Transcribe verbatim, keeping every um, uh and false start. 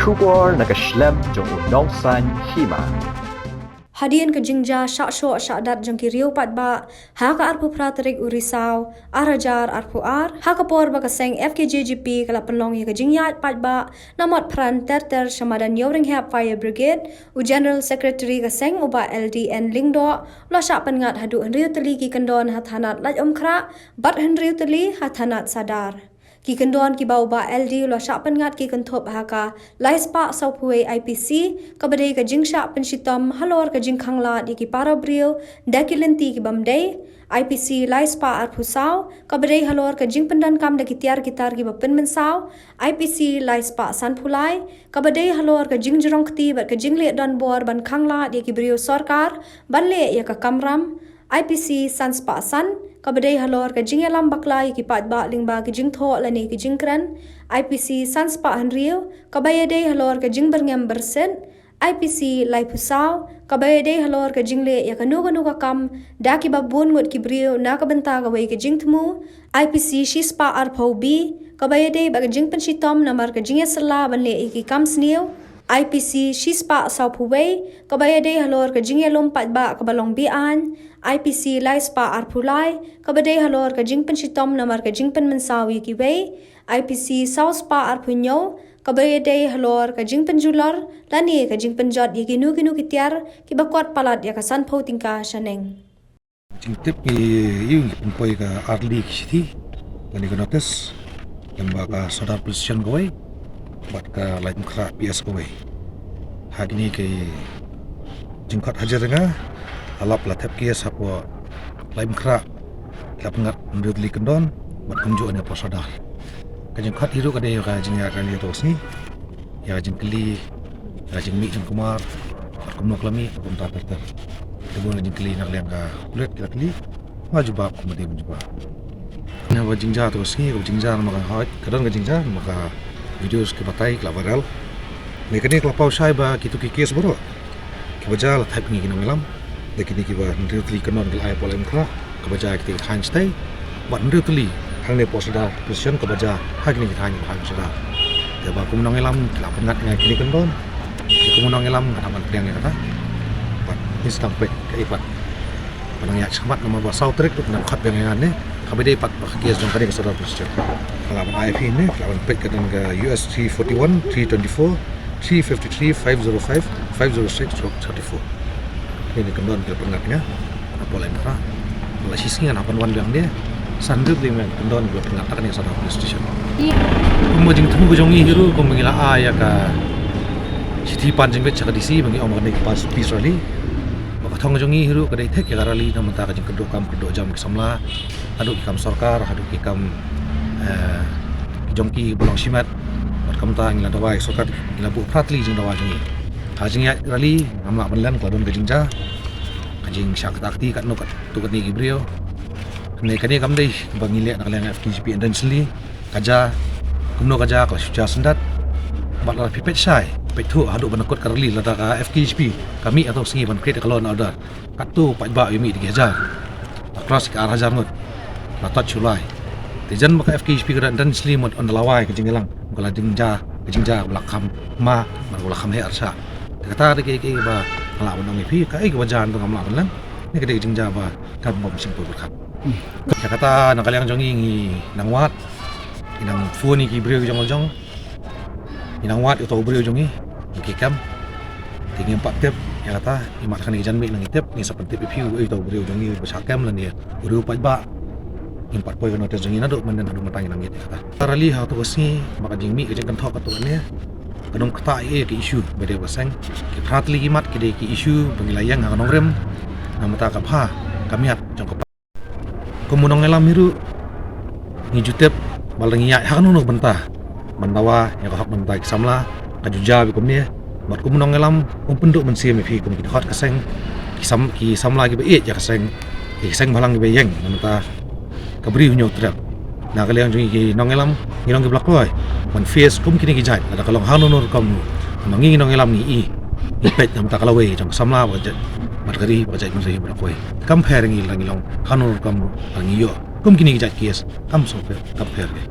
Khubor na ka shlem jong u nongsan hima. Hadien ka jingjia shah shoh shah dat jong ki riew paidbah ha ka arphew phra tarik u Risaw, ar hajar arphew ar, ha ka por ba ka seng F K J G P ka la pynlong ïa ka jingïaid paidbah, namar phran ter ter sha madan Ïewrynghep Fire Brigade, u General Secretary ka seng u Bah L D N Lyngdoh, u la shah pynngat haduh hynriew tylli ki kyndon ha thanat Laitumkhrah, bad hynriew tylli ha thanat Sadar. Ki kyndon kiba u Bah L D u la shah pynngat ki kynthup ha ka lai spah sawphew wei I P C, kaba dei ka jingshah pynshitom halor ka jingkhanglad ïa ki para briew da ki lynti ki bym dei, I P C lai spah arphew saw, kaba dei halor ka jingpyndonkam da ki tiar ki tar kiba pynmynsaw, I P C lai spah sanphew lai, kaba dei halor ka jingjrong kti bad ka jingleh donbor ban khanglad ïa ki briew sorkar ban leh ïa ka kamram, I P C san spah san, kaba dei halor ka jingïalam bakla ïa ki paidbah lyngba ki jingthoh lane ki jingkren, I P C san spah hynriew, kaba ïadei halor ka jingbyrngem byrsit, I P C laiphew saw, kaba ïadei halor ka jingleh ïa kano kano ka kam da kiba bun ngut ki briew na ka bynta kawei ka jingthmu, I P C shispah arphew B, kaba ïadei bad ka jingpynshitom namar ka jingïasylla ban leh ïa ki kam sniew, I P C shispah sawphew wei, kaba ïadei halor ka jingïalum paidbah kaba long be-aiñ, I P C lai spah arphew lai, kaba dei halor ka jingpynshitom namar ka jingpynmynsaw ïa kiwei, I P C saw spah arphew hynñiew, kaba ïadei halor ka jingpynjulor lane ka jingpynjot ïa kino kino ki tiar kiba kot palat ïa ka sanphew tyngka shaneng. Jingtip ngi ïoh ngi pynpoi ka ar tylli ki shithi lane ka notice lyngba ka Sordar Police Station kawei bad ka Laitumkhrah P S kawei. Ha kine ki jingkhot hajar nga la lap la thep case hapoh Laitumkhrah, la pynngat hynriew tylli kyndon bad kumjuh ne hapoh Sordar. Ka jingkhot hi ruh ka dei ka jingïaid rally ha kato ka sngi ïa ka jingkylli, ïa ka jingmih jingkumar bad kumno ka la mih, kumta ter ter. Te bun ka jingkylli na ka liang ka pulit ki la kylli, nga jubab kumba dei ban jubab. Na ka jingjia kato ka sngi, ka jingjia namar ka hoi, ka don ka jingjia namar ka videos ki batai ki la viral. Ne kane ka la paw shai ba kito ki case baroh kiba jia la thep ngi ki nongïalam. Da kine kiba hynriew tylli kyndon ki la ai hapoh Laitumkhrah kaba jia ha kita ki thaiñ shatai, bad hynriew tylli hangne hapoh Sordar Police Station kaba jia ha kine ki thaiñ, thaiñ Sordar. Te ba kum nongïalam ki la pynngat ïa nga kine kyndon. Te kum nongïalam nga dang ban pdiang ïa kata. Bad ngin sa dang peit kaei pat ba nang ïaid shakhmat namar ba saw tarik ruh nang khot biang ïa nga ne, kaba dei pat ba ka case jong kane ka Sordar Police Station. Nga la ban ai phi ne, nga la ban peit ka don ka U S three forty-one, three twenty-four, three fifty-three, five zero five, five zero six stroke thirty-four. Kine ki kyndon ki la pynngat ïa nga hapoh Laitumkhrah. Ba la shisngi nga hap ban wan biang ne, san hynriew tylli ki kyndon ki la pynngat ha kane ka Sordar Police Station. Kum ka jingthmu ka jong ngi hi ruh, kum ba ngi la ai ïa ka shithi pan jingbit sha ka D C ba ngi ong ba kane ka peace rally. Ba ka thong ka jong ngi hi ruh ka dei thik ïa ka rally na ka bynta ka jingkynduh kam kynduh jam ki samla, haduh ki kam sorkar, haduh ki kam, eh, ki jong ki ba long shimet. Bad kumta ngi la dawa ïa ka sorkar, ngi la buh phra tylli ki jingdawa jong ngi. Ha ka jingïaid rally ngam lah ban len, ka la don ka jingjia, ka jingshah kata kti katno katto katne ki briew. Ne kane kam dei ba ngi leh na ka liang F K J G P intentionally. Ka jia, kumno ka jia, ka la shu jia syndet. Bad lada phi peit shai, peit thuh haduh ban da kut ka rally, lada ka F K J P ka mih ha kato ka sngi ban create ka law and order, katto paidbah u mih da ki hajar, la cross ka ar hajar ngut, la touch shu lai. Te jan ba ka F K J P ka da intentionally mut ynda la wai ka jingïalang, ka la jingjia, ka jingjia ba la kham ma, bad ka la kham heh arshah. Te kata dei kaei kaei ba nga lah ban ong ïa phi, kaei kaba jia ngam lah ban len. Ne ka dei ka jingjia ba kam bym shym poi pyrkhat. Ïa kata na ka liang jong ngi ngi nang wad, ngi nang phone ïa ki briew jong la jong, ngi nang wad ïa uto u briew jong ngi, ngi ki kem. Te ngim pat tip ïa kata, ngi mad kane ka janmiet nang ngi tip, ngi sa pyntip ïa phi uei uto u briew jong ngi ba shah kem lane u riew paidbah. Ngim pat poi ka notice jong ngi naduh mynne haduh mynta ngi nang ngeit ïa kata. Ka rally ha kato ka sngi, ba ka jingmih ka jingkynthoh katto katne ka nang ktah ïa ka issue ba dei ba seng. Ki phra tylli ki mat ki dei ki issue ba ngi la ïeng ha ka nongrim na ka bynta ka bha ka miat jong ka Kum u nongïalam hi ruh ngi ju tip ba lada ngi ïaid ha kano kano ka bynta ban dawa ïa ka hok na ka bynta ki samla, ka ju jia beit kumne. Bad kum u nongïalam um pynduh mynsiem ïa phi kum ki dkhot ka seng, ki sam, ki samla kiba ïeit ïa ka seng, ki seng bhalang kiba ïeng na ka bynta ka Bri Hynñiewtrep. Na ka liang jong ngi ki nongïalam ngi long kiba la kloi ban face kum kine ki jait lada ka long ha kano kano ka rukom ruh. Namar ngi ki nongïalam ngi i, ngi peit na ka bynta ka lawei jong ka samla bad ka jait, bad ka ri bad ka jaitbynriew ba la kloi. Kam pher ngi lada ngi long ha kano kano ka rukom ruh, lada ngi ïoh kum kine ki jait case, kam sngewpher, kam pher ngi.